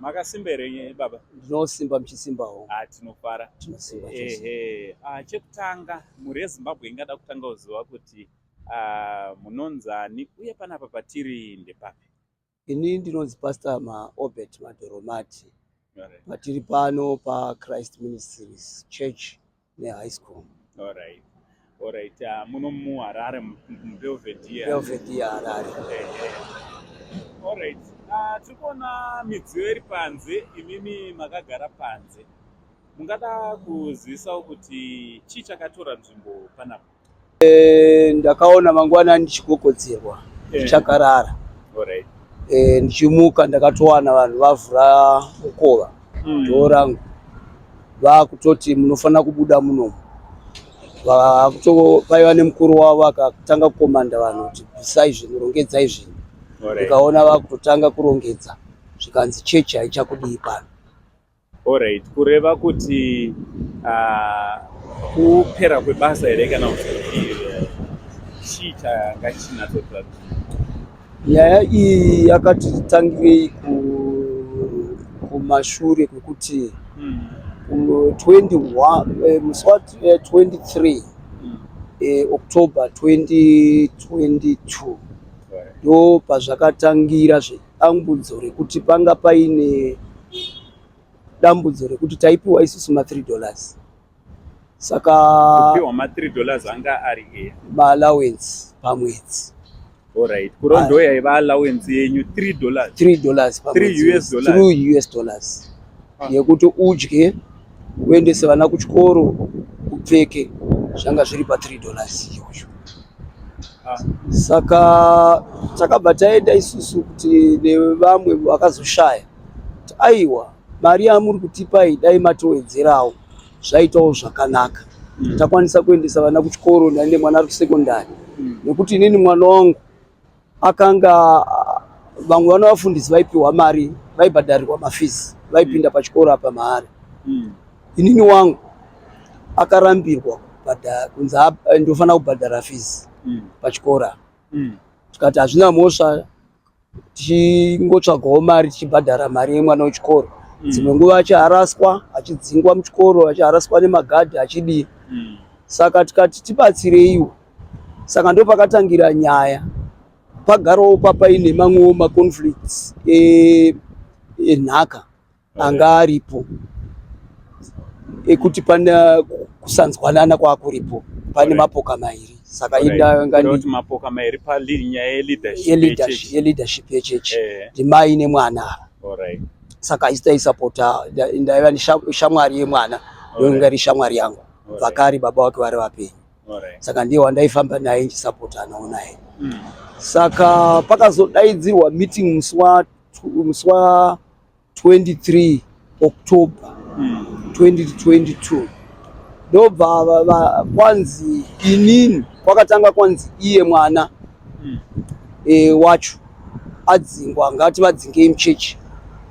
Makasimba here baba? Ndinosimba muchisimbawo. Ah, tinofara. Tinosimba chose. Ehe, ah, chekutanga mhuri yeZimbabwe ingada kutanga kuziva kuti ah, munonzani uye panapa patiri ndepapi? Ini ndinonzi Pastor maObert Madhoromati. Patiri pano paChrist Ministries Church neHigh School. Alright. Alright. Muno muHarare muBelvedere. Belvedere Harare. Alright. Tiri kuona midziyo iri panze, imimi makagara panze. Mungada kuzivisawo kuti chii chakatora nzvimbo panapa? Ndakaona mangwanani ndichigogodzerwa ndichakarara. Ndichimuka ndakatowana vanhu vavhura mukova dhoo rangu vakutoti munofanira kubuda munomu. Paiva nemukuru wavo akatanga kukomanda vanhu kuti bvisai zvinhu, rongedzai zvinhu. Ndikaona vakutotanga kurongedza zvikanzi chechi haichakudii pano. Alright, kureva kuti kupera kwebasa here kana kuti chii changa chinatsotora? Nyaya iyi yakati tangirei kumashure kwekuti 21 musi wa 23 October 2022 ndo pazvakatangira zvedambudzo rekuti panga paine dambudzo rekuti taipiwa isusu ma 3 dollars. Saka kupiwa ma 3 dollars anga ari e ma allowance pamwedzi. Alright, kurondo yaiva allowance yenyu 3 dollars. 3 dollars pamwedzi. 3 US dollars. 3 US dollars. Yekuti udye, uendese vana kuchikoro, upfeke, zvanga zviri pa 3 dollars iyoyo. Saka takabva taenda isusu kuti nevamwe vakazoshaya kuti aiwa mari yamuri kutipa iyi dai matowedzerawo zvaitawo zvakanaka. Takwanisa kuendesa vana kuchikoro, ndaine mwana ari kusekondari nekuti inini mwana wangu akanga vamwe vana vafundisi vaipiwa mari vaibhadharirwa mafizi vaipinda pachikoro apa mahara. Inini wangu akarambirwa kunzi ndofanira kubhadhara fees pachikoro apa. Tikati hazvina mhosva tichingotsvagawo mari tichibhadhara mari yemwana wechikoro. Dzimwe nguva achiharaswa, achidzingwa muchikoro, achiharaswa nemagadhi achidii. Saka tikati tibatsireiwo. Saka ndopakatangira nyaya. Pagarawo papaine mamwewo maconflicts enhaka anga aripo ekuti pane kusanzwanana kwakuripo pane mapoka mairi. Saka indanga mapoka mairi panyaya yeleadership yeleadership yechechi ndimai nemwana ava. Saka isu taisapota, ndaiva shamwari yemwana ndonga iri shamwari yangu kubva kare baba vake vari vapenyu. Saka ndiye wandaifamba naye ndichisapotanawo naye. Saka pakazodaidzirwa meeting musi wa 23 October 2022 ndobva kwanzi inini kwakatanga kwanzi iye mwana wacho adzingwa, ngati vadzingei muchechi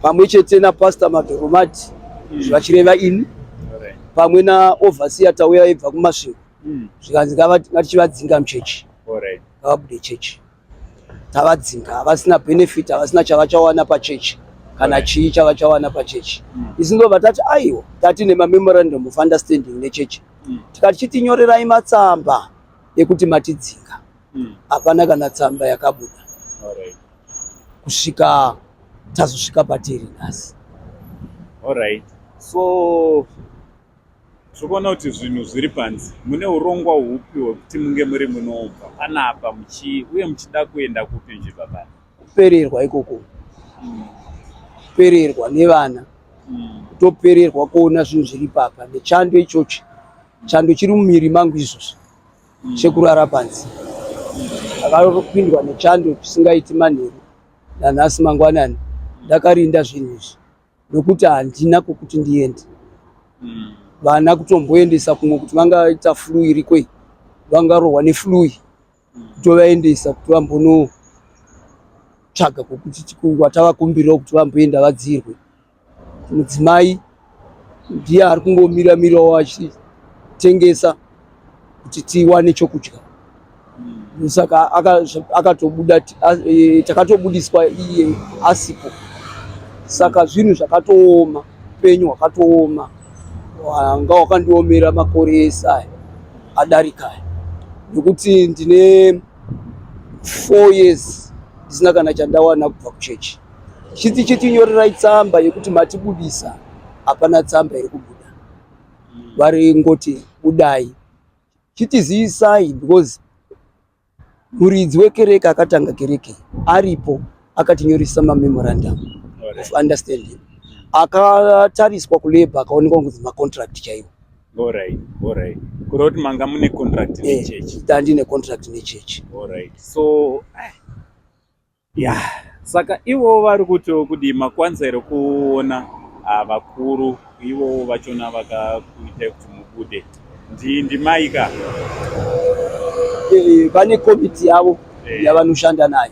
pamwe chete napastor Madhoromati vachireva ini pamwe naoverseer tauya aibva kuMasvingo, zvikanzi ngatichivadzinga muchechi, ngavabude chechi. Tavadzinga, havasina benefit, havasina chavachawana pachechi kana chii chavachawana pachechi. Isu ndobva tati aiwa, tati nemamemorandum of understanding nechechi, tikati chitinyorerai matsamba ekuti matidzinga. Hapana kana tsamba yakabuda kusvika tazosvika patiri nhasi. Alright. So tiri kuona kuti zvinhu zviri panze. Mune urongwa hupi hwekuti munge muri munobva panapa muchi uye muchida kuenda kupi muchibva pano? Kupererwa ikoko, kupererwa nevana, kutopererwa kuona zvinhu zviri papa nechando ichochi. Chando chiri mumiri mangu izvozvi chekurara panze. Ndakapindwa nechando chisingaiti manheru nanhasi mangwanani ndakarinda zvinhu izvi nokuti handina kwekuti ndiende. Vana kutomboendesa kumwe kuti vangaita flu iriko iyi, vangarohwa neflu iyi, kutovaendesa kuti vambonotsvaga kwekuti kwatavakumbirira kuti vamboenda vadzirwe. Mudzimai ndiye ari kungomira mirawo achitengesa kuti tiwane chokudya. Saka akatobuda, takatobudiswa iye asipo. Saka zvinhu zvakatooma, upenyu hwakatooma wanga wakandiomera makore ese aya adarika aya, nekuti ndine 4 years ndisina kana chandawana kubva kuchechi. Chiti chitinyorerai tsamba yekuti matibudisa, hapana tsamba iri kubuda, vari ngoti budai, chitizivisai because muridzi wekereke akatanga kereke aripo akatinyoresa mamemorandum of understanding akatariswa kulabor akaonekwa kunzi macontract chaiwo. Alright, alright. Kureva kuti manga mune contract nechechi. Tandine contract nechechi. Alright. So ya, saka ivo vari kuti kudii? Makwanisa here kuona vakuru ivo vachona vakakuitai kuti mubude? Ndimai ka? Vane komiti yavo yavanoshanda nayo,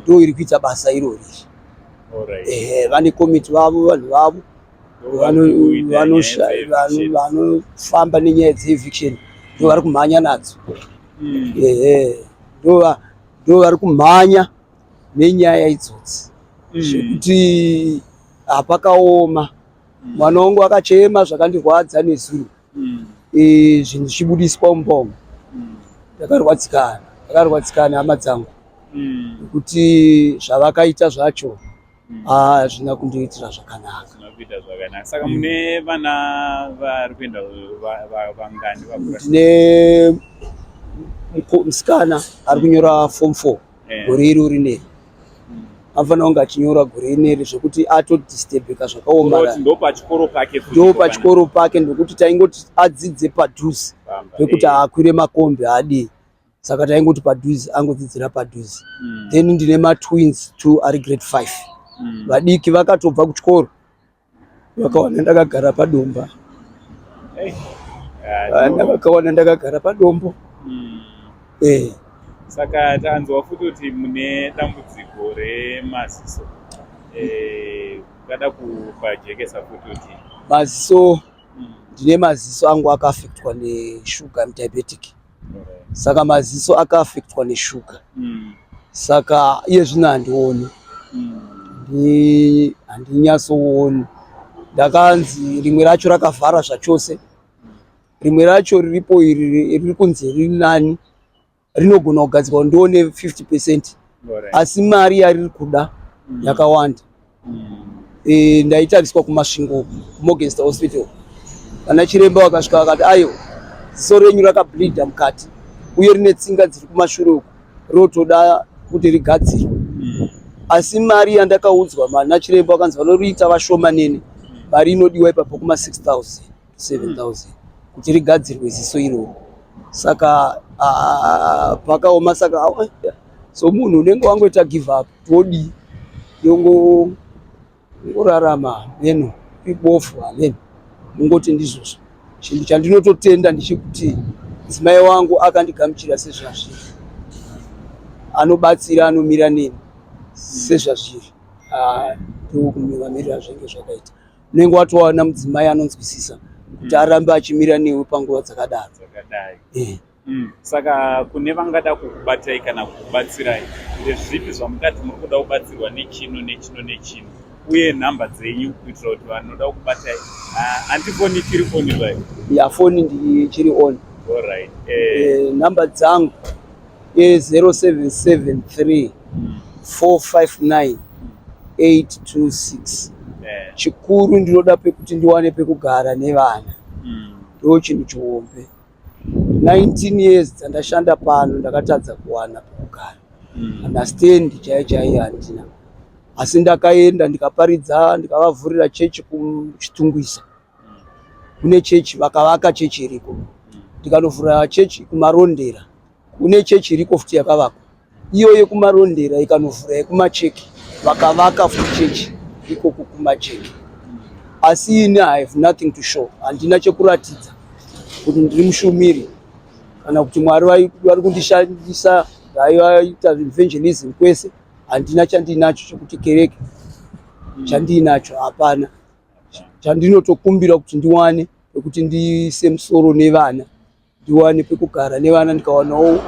ndo iri kuita basa irori. Ehe, vane komiti vavo, vanhu vavo vanofamba nenyaya dzeeviction, ndo vari kumhanya nadzo. Ehe, ndo vari kumhanya nenyaya idzodzi zvekuti hapakaoma. Mwana wangu akachema zvakandirwadza nezuro, zvinhu zvichibudiswa mumba umu. Ndakarwadzikana, ndakarwadzikana, hama dzangu, nekuti zvavakaita zvacho hazvina kundiitira zvakanaka. Hazvina kuita zvakanaka. Saka mune vana vari kuenda vangani vakura? Ndine musikana ari kunyora form 4 gore iro rineri. Anofanira kunge achinyora gore rineri zvekuti atodisturbeka zvakaomara. Kureva kuti ndo pachikoro pake futi? Ndo pachikoro pake, ndokuti taingoti adzidze padhuze Pamba, pekuti haakwire makombi, haadii, saka taingoti padhuze angodzidzira padhuze. Then ndine matwins two ari grade 5, vadiki vakatobva kuchikoro vakawana ndakagara padomba. Hey. Vana vakawana ndakagara padombo. Saka tanzwa futi kuti mune dambudziko remaziso. Ungada kupajekesa futi kuti Maziso, ndine maziso angu akaaffectwa neshuga. I'm diabetic, saka maziso akaaffectwa neshuga, saka iye zvino handioni. Handinyatsooni. Ndakanzi rimwe racho rakavhara zvachose, rimwe racho riripo iri riri kunzi riri nani, rinogona kugadzirwa ndione 50%, asi mari yariri kuda yakawanda. Ndaitariswa kuMasvingo, kuMorgenster Hospital. Vana chiremba vakasvika vakati, "Aiwa, ziso renyu rakableedha mukati uye rine tsinga dziri kumashure uku, rotoda kuti rigadzirwe." Asi mari yandakaudzwa vana chiremba vakanzi vanoriita vashomanene, mari inodiwa ipapo kuma 6000 7000 kuti rigadzirwe ziso iroro. Saka pakaoma. Saka so munhu unenge wangoita give up, todii? Yongo ngorarama meno ibofu hameno, ungoti ndizvozvo. Chinhu chandinototenda ndechekuti mudzimai wangu akandigamuchira sezvazviri, anobatsira, anomira neni sezvazviri. Ndokumamirira zvinenge zvakaita, unenge watowana mudzimai anonzwisisa kuti arambe achimira newe panguva dzakadaro. Dzakadai. Saka kune vangada kukubatai kana kukubatsirai, ndezvipi zvamungati muri kuda kubatsirwa nechino, nechino, nechino, uye nhamba dzenyu kuitira kuti vanoda kukubatai? Handi foni ichiri on zvayo? Ya, foni ndichiri on. Alright. Nhamba dzangu e0773 459 826. Chikuru ndinoda pekuti ndiwane pekugara nevana, ndo chinhu chihombe. 19 years dzandashanda pano ndakatadza kuwana pekugara, kana stand chaiyo chaiyo handina. Asi ndakaenda ndikaparidza, ndikavavhurira chechi kuChitungwiza. Kune chechi, vakavaka chechi iriko. Ndikanovhura chechi kuMarondera, kune chechi iriko futi yakavakwa iyo yekuMarondera. Ikanovhura yekuMacheke, vakavaka futi chechi ikoko kuMacheke. Asi ini I have nothing to show, handina chekuratidza kuti ndiri mushumiri kana kuti Mwari vari kundishandisa. Ndaivaita evangelism kwese, handina chandinacho chekuti kereke, chandinacho hapana. Chandinotokumbira kuti ndiwane pekuti ndiise musoro nevana, ndiwane pekugara nevana. Ndikawanawo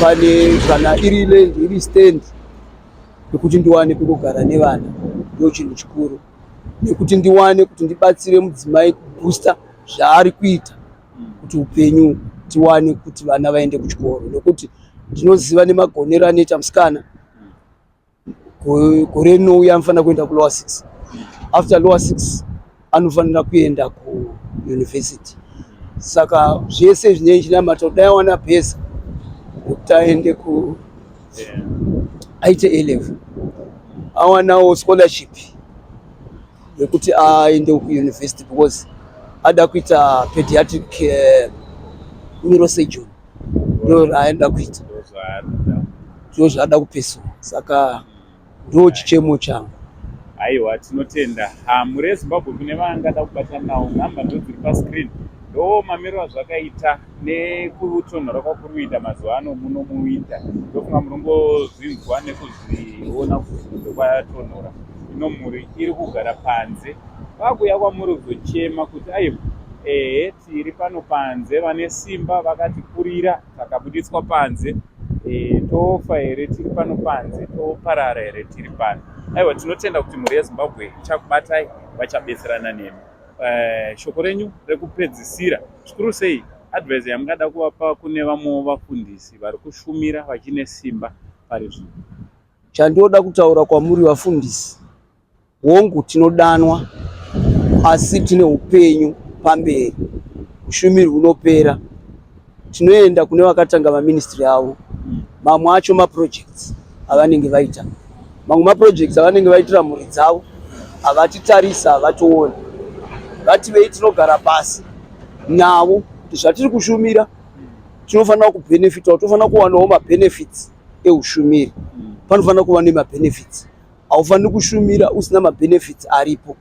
pane kana iri land, iri stand, pekuti ndiwane pekugara nevana. Ndo chinhu chikuru, nekuti ndiwane kuti ndibatsire mudzimai kubooster zvaari kuita, kuti upenyu tiwane kuti vana vaende kuchikoro, nekuti ndinoziva nemagonero anoita musikana. Gore rinouya anofanira kuenda kulower six. After lower six anofanira kuenda kuuniversity. Saka zvese zvinenge chinamata kuti dai awana bhesa rekuti aende ku aite A level, awanawo scholarship yekuti aende kuuniversity, because ada kuita pediatric neurosurgeon, ndo raaenda kuita. Ndozvaari. Ndo zvaada kupursue. Saka ndo chichemo changu. Aiwa, tinotenda. Ha, mhuri yeZimbabwe, kune vangada kubatana nawo, nhamba ndo dziri pascreen. Ndo mamiriro azvakaita nekutonhora kwakuri kuita mazuva ano muno muwinter. Ndofunga munongozvinzwa nekuzviona kuti kunze kwatonhora. Ino mhuri iri kugara panze, vakuuya kwamuri kuzochema kuti aiwa, ehe, tiri pano panze, vane simba vakatikurira, takabuditswa panze. Tofa here tiri pano panze? Toparara here tiri pano? Aiwa, tinotenda kuti mhuri yeZimbabwe ichakubatai, vachabetserana nemi. Shoko renyu rekupedzisira, zvikuru sei advice yamungada kuvapa kune vamwewo vafundisi vari kushumira vachine simba pari zvino? Chandinoda kutaura kwamuri vafundisi, hongu tinodanwa, asi tine upenyu pamberi. Ushumiri hunopera, tinoenda kune vakatanga maministry avo. Mamwe acho maprojects avanenge vaita, mamwe maprojects avanenge vaitira mhuri dzavo, havatitarisa, havationi. Ngativei tinogara pasi navo kuti zvatiri kushumira tinofanira kubenefitawo, tofanira kuwanawo mabenefits eushumiri. Panofanira kuva nemabenefits. Haufaniri kushumira usina mabenefits aripo.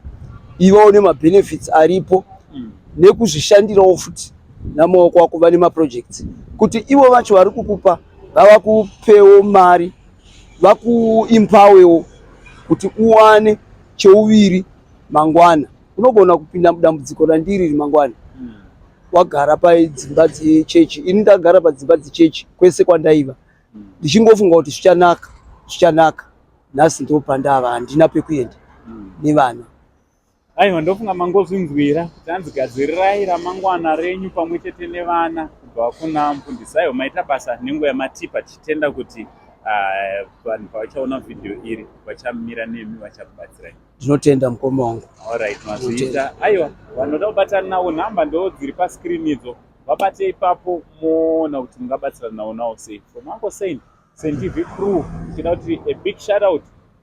Ivawo nemabenefits aripo nekuzvishandirawo futi namaoko ako. Vane maprojects kuti ivo vacho vari kukupa vavakupewo mari, vakuempowerwo kuti uwane cheuviri mangwana. Unogona kupinda mudambudziko randiri iri mangwana wagara padzimba dzechechi. Ini ndagara padzimba dzechechi kwese kwandaiva, ndichingofunga kuti zvichanaka, zvichanaka. Nhasi ndopandava, handina pekuenda nevana. Aiwa, ndofunga mangozvinzwira kuti hanzi gadzirirai ramangwana renyu pamwe chete nevana kubva kuna mufundisi. Aiwa, maita basa nenguva yamatipa. Tichitenda kuti vanhu pavachaona vhidhiyo iri vachamira nemi, vachakubatsirai. Ndinotenda, mukoma wangu. Alright, mazviita. Aiwa, vanoda kubatana navo, nhamba ndo dziri pascreen idzo, vabate ipapo, moona kuti mungabatsirana navo nawo sei. From Uncle Saint, Saint TV crew, tichida kuti a big shout out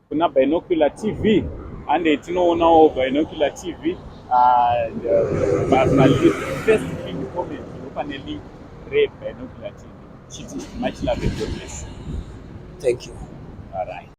kuna Binocular TV. Ande tinoonawo Binocular TV and first pin comment pane link reBinocular TV. Chiti much love and God bless. Thank you. All right.